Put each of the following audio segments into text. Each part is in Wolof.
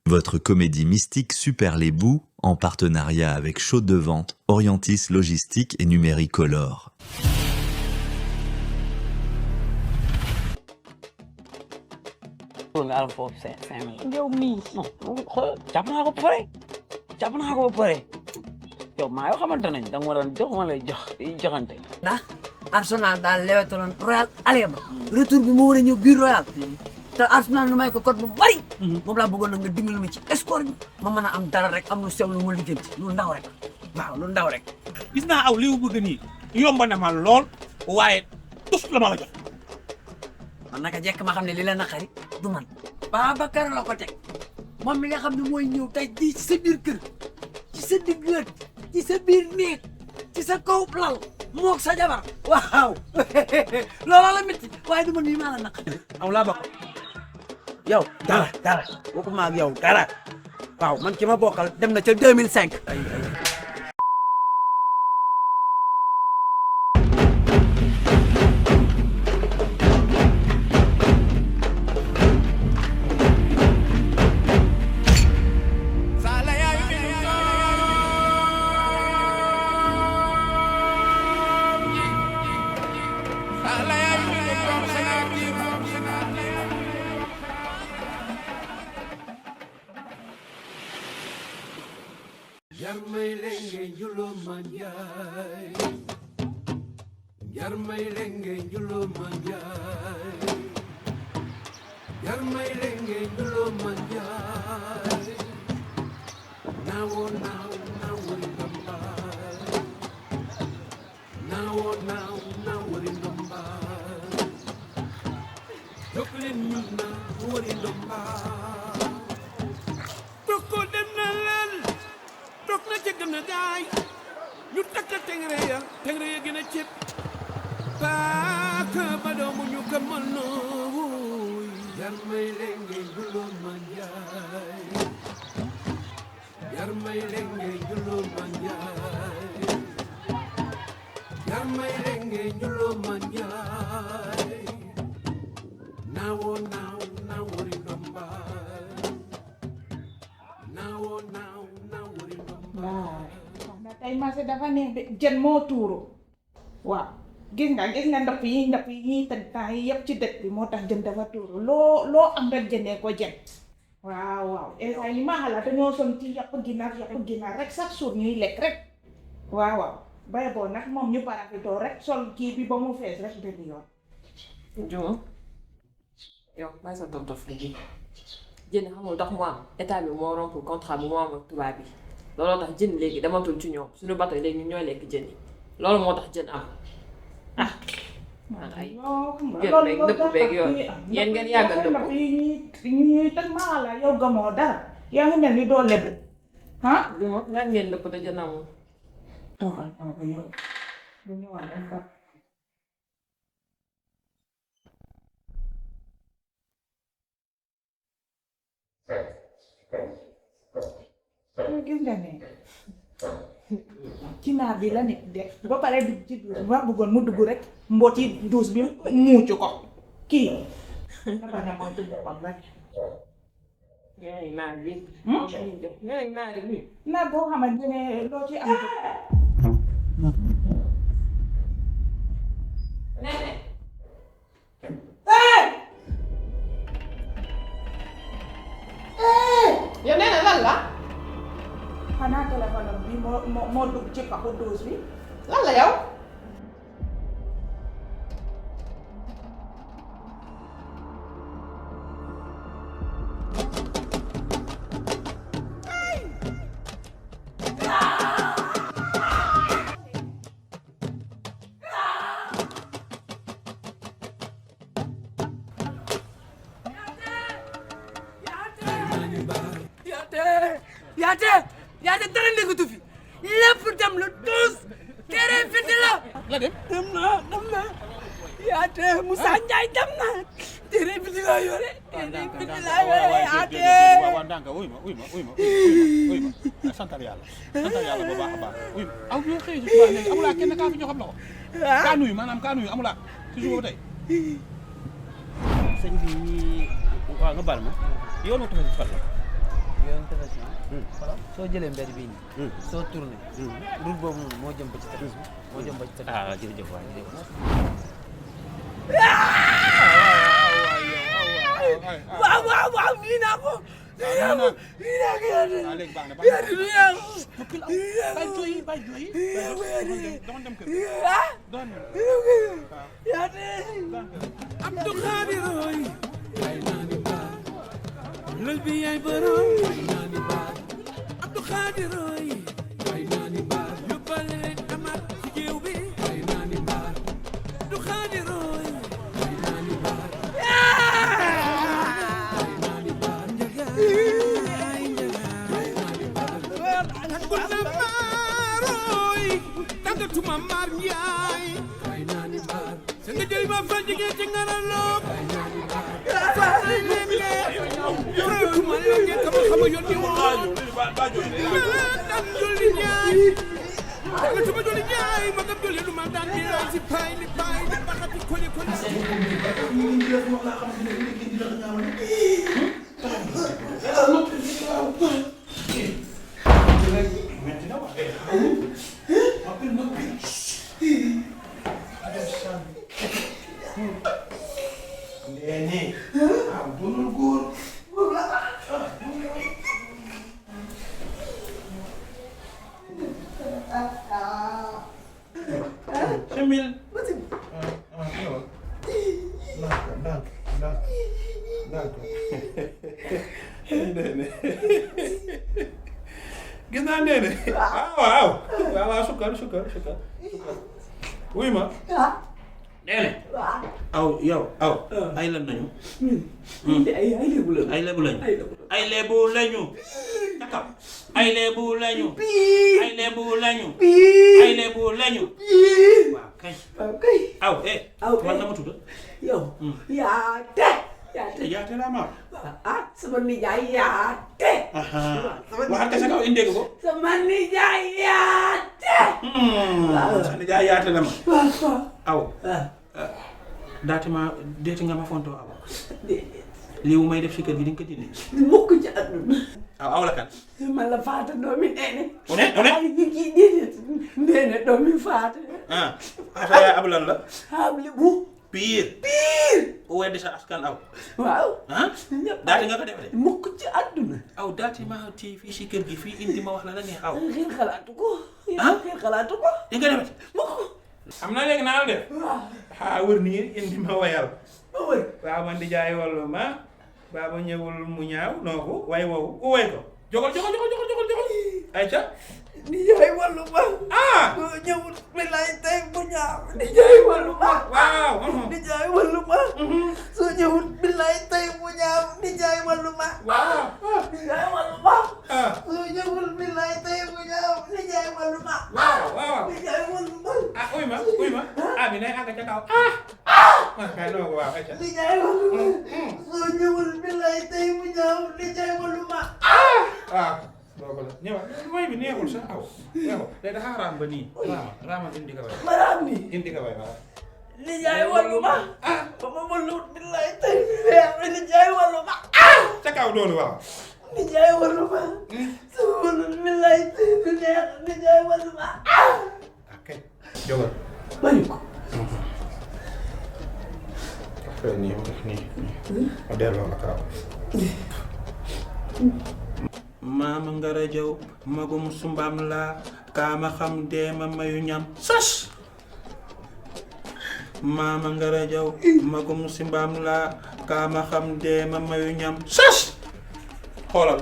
Votre comédie mystique Super les Bouts, en partenariat avec Chaude de Vente, Orientis Logistique et Numéricolor. yow mii xool jàpp naa ko ba pare yow maa yoo xamante nañ da nga waroon jox ma lay jox joxante. ndax Arsenal daal lewetaloon Royal Allé ba retour bi moo war a ñëw biir Royal te Arsenal nu may ko code bu bari moom laa bëggoon na nga dimbali ma ci score bi ma mën a am dara rek am lu sew lu ma lijjanti lu ndaw rek waaw lu ndaw rek. gis naa aw li mu bëgg nii yomb na ma lool waaye tus la ma la jox. man naka jekk ma xam ne li la naqari du man Babacar la ko teg moom mi nga xam ne mooy ñëw tey jii ci sa biir kër ci sa digg ci sa biir néeg ci sa kaw lal moog sa jabar waaw looloo la métti waaye du man mii maa la naqari. aw laa bokk yow dara bokkuma ak yow dara waaw man ki ma bokkal dem na ca 2005. Yarmay lenge njulo manjay Yarmay lenge njulo manjay Yarmay lenge njulo manjay Nawo ndamba Nawo ndamba Doklin nyuna wori ndamba Doko denalal Dok na ci gën a gaay ñu takk tengre ya gën a cib paaka ba doomu ñu ko mënooy Yarmay lenge njulo manjay Yarmay lenge njulo manjay Yarmay lenge njulo manjay Nawo wori ndomba Nawo wori ndomba na tey marché dafa neex de jën moo tuuru waaw gis nga ndap yi ñuy tëdd temps yi yëpp ci dëkk bi moo tax jën dafa tuuru loo am rek jëndee ko jën waaw ay li ma xalaat dañoo son ci yàpp ginaar rek sax suur ñuy lekk rek waaw bay boo nag moom ñu parafitoo rek sol kii bi ba mu fees rek benn yoon. Juma yow may sa dof léegi jën xamul tax mu am état bi moo rompre contrat bi moo am ak tubaab bi looloo tax jën léegi damatul ci ñoom suñu bateau léegi ñun ñooy lekk jën yi loolu moo tax jën am ay jën beeg ndëpp beeg yooyu yéen ngeen yàggal ndëpp yi ñuy tëj maa la yow gamoo dara yaa ngi mel ni doo lebu ah. ñaan ngeen ndëpp te jën amul. gis nga ne ci naar bi la nekk de ba pare dugg ci duus bi ma bëggoon mu dugg rek mbooti duus bi muucu ko kii dafa ne mooy dugg ko rek ngeen naar bi ngeen naar bi naar boo xamante ne loo ci am yow nee na lan la xanaa téléphone bi moo dugg ci paxu duus bi lan la yow yaate dara nekkatu fi lépp dem la tous tere fiti la dem na yaate Moussa Ndiaye dem na tere fiti la yore tere fiti la yore yaate waaw ndànk wuy ma santal yàlla bu baax a baax wuy ma aw yoo xëy si suba léegi amulaa kenn kaa fi joxam la ko kaa nuyu maanaam kaa nuyu amulaa si suba tey sëñ bi waaw nga baal ma yow noo tax si fan la soo jëlee mbedd bii nii. soo tourné. route boobu noonu moo jëm ba ci tefes bi. moo jëm ba ci tefes bi. ah jërëjëf waay jërëjëf. waaw nii naa ko. nii naa ko yaate. yaate nii naa ko. bàyyi jooy yi bàyyi jooy yi. doon dem kër. doon dem. yaate. Abdou Khadir Roy ay naani baar lël bi yaay borom ay naani baar Abdou Khadir Roy ay naani baar yóbbale leen amaat ci géew bi ay naani baar Abdou Khadir Roy ay naani baar ay naani baar njagaay njagaay ay naani baar ku na maaroy tàggatuma maar njaay ay naani baar sa nga jël ba fa jigéen ci ngara loob ay naani baar fa leen leen ku ma la ngeen kama xama yoon ni woon daan julli ñaay tàggatuma julli ñaay ma gam julli lu ma daan di lay si paay li paay di baxati kone kone Nene. Ah, donul góor. Sembil. Nene. Gis naa Nene. Waaw. Waaw, sukar. Wuy ma. Nene. aw yow ay lan nañu. ay lébu lañu. ay lébu lañu. ay lébu lañu. takam. ay lébu lañu. ay lébu lañu. ay lébu lañu. waaw kay. aw man na ma tudd. yow. yaate. yaate laa ma. sama nijaay yaate. waxal ka sa kaw indee ko. sama nijaay yaate. sa nijaay yaate la ma. aw. deeti nga ma fontoo aw. lii may def si kër gi di nga ko dindi. mukk ci àdduna. aw la kan. man la Faata doomi Nene. one. ay kii déedéet Nene doomi Faata. sa yaay ab lan la. am li bu. Pire. weddi sa askan aw. waaw. daati nga ko def de. mukk ci àdduna. aw daati ma ci fii si kër gi fii indi ma wax la neex aw. xel xalaatu ko. xel xalaatu ko. di nga defati. mukk. xam naa léegi naa la def. waaw. wër nii indi ma wayal. ba wër. waaw man di jaay wàllu ma. baaba ñëwul mu ñaaw noo ko way woowu ku way ko. jogal. ayca. di jaay wàllu ma. soo ñëwul mi lay tey bu ñaaw. di jaay wàllu ma. waaw. di jaay wàllu ma. soo ñëwul mi lay tey bu ñaaw. di jaay wàllu ma. waaw. di jaay wàllu ma. ah. soo ñëwul mi lay tey bu ñaaw. di jaay wàllu ma. waaw. di jaay wàllu ma. uy ma. bi nay àgg ca kaw. kay noo ko waaw ayca. di jaay wàllu ma. soo ñëwul mi lay tey bu ñaaw. di jaay wàllu ma. waaw. doogu la ñëwaat mooy bi neexul sax aw. neexul léegi dafa raam ba nii. raama indi ka way. ma raam nii. indi ka way waaw. di jaay wàllu ma. ba ma wàllu mi lay tey bu ñaaw. di jaay wàllu ma. ca kaw doonu waaw. di jaay wàllu ma. su ma wàllu mi lay tey bu neex. di jaay wàllu ma. ok jógal. bañu ko. après nii ma delloo la kaaw. maama ngara jaw magum sumbaam laa kaama xam dee ma mayu ñam sas. maama ngara jaw magum sumbaam laa kaama xam dee ma mayu ñam sas. xoolal.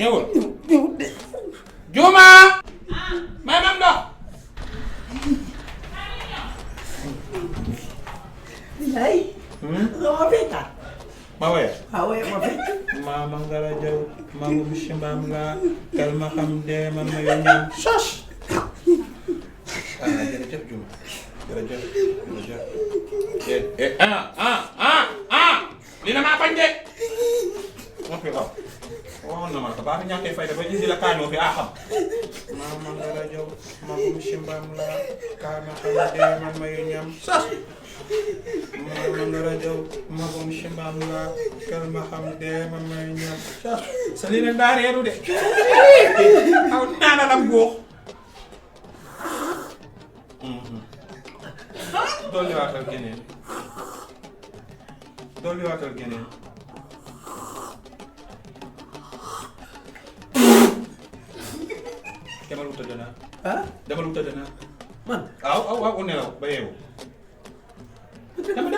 ñëwul. Juma. may mam ndox. Yaay. nga ma fekkaat. ma woye. waaw woye ma fekk. maama ngara jaw magum sumbaam laa kaama xam dee ma mayu ñam sas. jërëjëf Juma jërëjëf. li na maa bañ de. ma fi waaw waxoon na ma ko baax ñàkkee fay dafa indi la kaañoo fi xam. mama ngara jaw magum simbam la kana xamade man mayu ñam sas mama ngara jaw magum simbam la kalma xamade man mayu ñam sas salina ndareeru de aw nana lam gox dolli waatal geneen demal wuta dana demal wuta dana man aw nelaw ba yeewu dama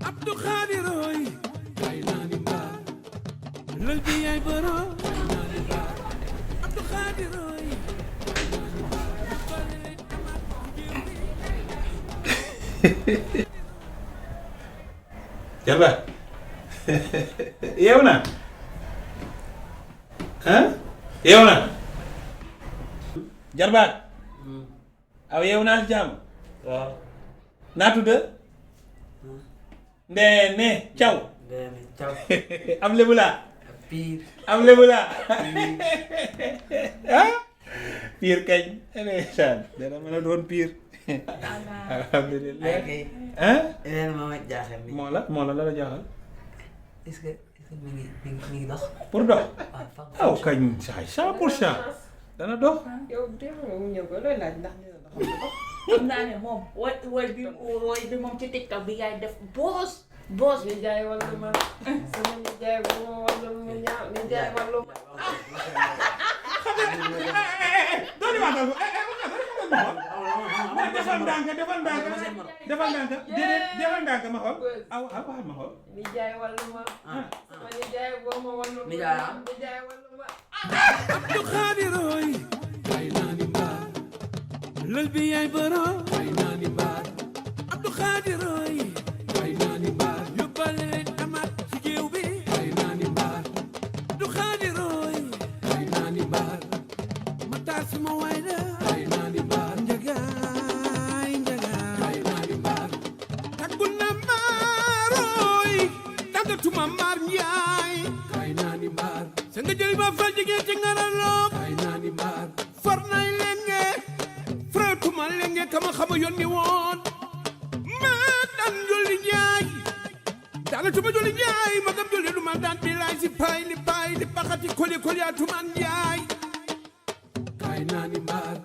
Abdou Khadir oy kay nani mbar lol bi ay boro kay nani mbar Abdou Khadir oy Jarbaat yeewu na yeewu na Jarbaat aw yeewu naa jàmm waaw naa tudd Ndéné Thiaw Ndéné Thiaw am lébu laa piir am lébu laa piir kañ ndeysaan dana mën a doon piir alhamdulilah leen ma jaaxal ni moo la la jaaxal est-ce que mi ngi dox pour dox waaw aw kañ saay 100% dana dox yow dégg nga mu ñëw ba looy laaj ndax dina dox xam naa ne moom woy bi moom ci TikTok bi ngay def boos ni jaay wàllu ma sama ni jaay bu ma wàllu ma ñaaw ni jaay wàllu ma dooni waatal ko defal ndànk defal ndànk déedéet defal ndànk ma xool aw waxal ma xool ni jaay wàllu ma sama ni jaay bu ma wàllu ma ni jaay ni jaay wàllu ma Abdou Khadir oy kay nani mbar lol bi ay boro kay nani mbar Abdou Khadir oy kay nani mbar yóbbale leen amaat ci géew bi kay nani mbar Abdou Khadir oy kay nani mbar ma taar suma waay la kay nani mbar njagaay kay nani mbar taggul na maaroy tàggatuma maar njaay kay nani mbar sa nga jëli ba fal jigéen ci ngaraloog kay nani mbar far nay lenge fratuma lenge kama xama yónni woon maa daan jolli njaay daana tuma jolli njaay magam jolli lu ma daan bilaay si pay li paxati koli koli atuman njaay kay nani mbar